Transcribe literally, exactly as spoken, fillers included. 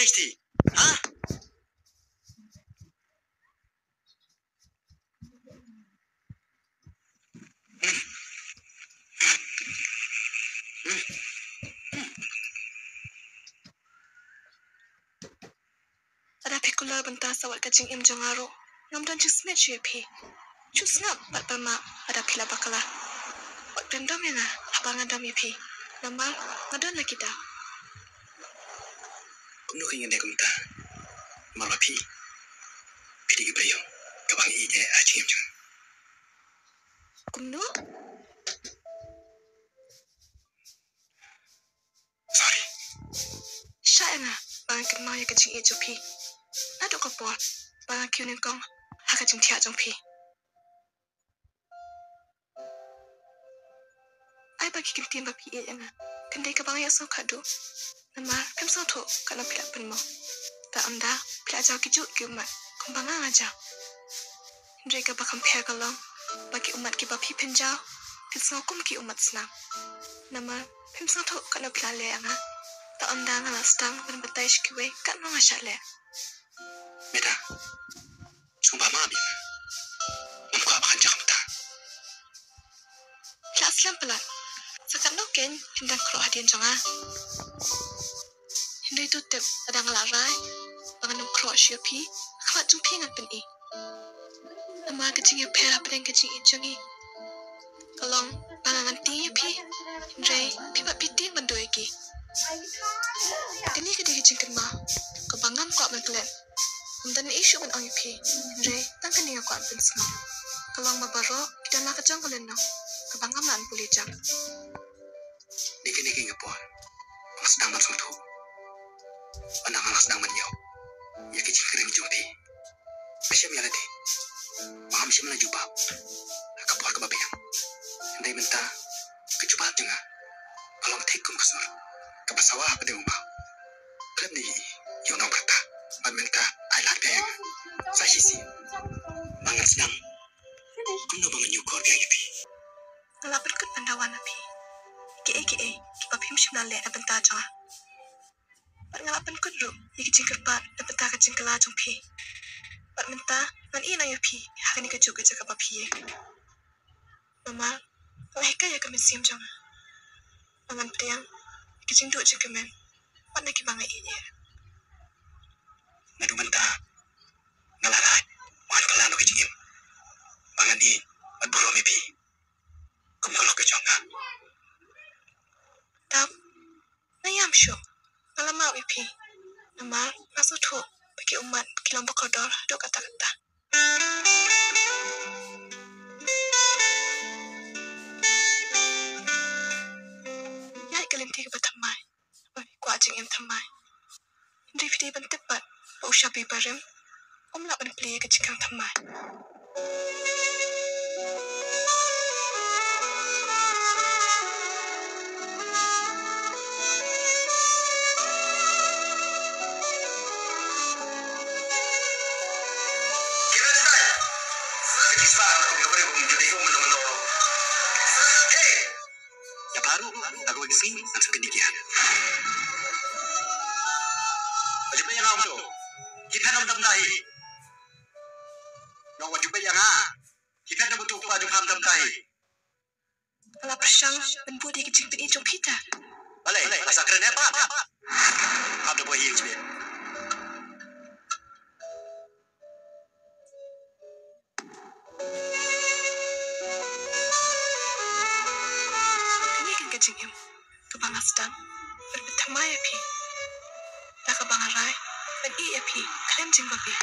Misti. Ha? Lada phi kular bynta sa wat ka jingim jong nga ruh, ngam don jingsmit shuh ïa phi. Shu sngap bad pynmap lada phi la bakla. Wat kren dom ïa nga haba nga dom ïa phi. Namar nga don la ki daw. Kumno kein ngan leh kumta? Namar ba phi, phi dei ka briew kaba nga ïeit eh ha jingim jong nga. Kumno? Sorry. Shah ïa nga ba ngan kynmaw ïa ka jingïeit jong phi naduh ka por ba nga kiew nyngkong ha ka jingthiah jong phi. Ai ba ki kyntien ba phi ïeit ïa nga kan dei kaba nga ïohsngew khadduh. Namar phim sngewthuh katno phi la pynmong. Te ynda phi la jaw kijuh ki ummat kumba nga nga jaw. Hynrei kaba kham pher ka long ba ki ummat kiba phi pynjaw phin sngew kum ki ummat snam. Namar phim sngewthuh katno phi la leh ïa nga. Te ynda nga la sdang ban batai sha kiwei katno nga shah leh. Meta, sngewbha map ïa nga. Ngam kwah ba kan jia kumta. Phi la slem palat. Sa katno kein phin dang khroh hadien jong nga. Hynrei to tip lada nga la rai ba ngan ym khroh shuh ïa phi, ha khmat jong phi ngan pyni. Namar ka jingïapher hapdeng ka jingïeit jong ngi ka long ba nga ngan tieng ïa phi, hynrei phi pat phi tieng ban duh ïa ki. Kane ka dei ka jingkynmaw kaba ngam kwah ban klet. Ngam don ei shuh ban ong ïa phi, hynrei tang kane nga kwah ban pynsngew. Ka long ba baroh ki don la ka jong ka lynnong kaba ngam lah ban pule jam. Dei kane ka por ba nga sdang ban sngewthuh. Ynda nga la sdang ban ïoh ïa ka jingkren jong phi, nga shem ïa lade ba ngam shym la jubab ha ka por kaba biang. Hynrei mynta ka jubab jong nga ka long thik kum ka sur kaba sawa hapdeng u maw. Khlem da ïohi ïa u nongpyrta. Bad mynta ai lad biang ïa nga sa shisien ba ngan sdang kumno ba ngan ïukor biang ïa phi. Nga la pynkut ban dawa na phi ïa kiei kiei kiba phim shym la leh na bynta jong nga. Bad nga la pynkut ruh ïa ki jingkyrpad na bynta ka jingkylla jong phi. Bad mynta ngan ïeh noh ïa phi ha kane kajuh ka jaka ba phi ïeng. Namar nga hikai ïa ka mynsiem jong nga ba ngan pdiang ïa ki jingduh jingkmen bad na kiba nga ïeit. Naduh mynta nga la rai ba ngan kylla noh ka jingim ba ngan ïeit bad burom ïa phi kum ka lok ka jong nga. Tap, nga ïam shuh, nga la map ïa phi. Namar nga sngewthuh ba ki ummat ki long ba kordor haduh katta katta. Ïaid ka lynti kaba thymmai, ba phi kwah jingim thymmai. Hynrei phi dei ban tip pat ba u shabi barim um lah ban plie ïa ka jingkhang thymmai. Ïa baroh ha kawei ka sngi ngan sa kyndiah ïa ki. Wat ju peit ïa nga, um to. Ki phet ym dam da hi. Nong, wat ju peit ïa nga. Ki phet na butu pa ju pham dam da hi. Nga la pyrshang ban bud ïa ki jingpyni jong phi ta. Balei, la sa kren eh pat. Hap da boi hi jbit. Kane ka jingim kaba nga sdang ban pynthymmai ïa phi, da kaba nga rai ban ïeh ïa phi khlem jingbabe.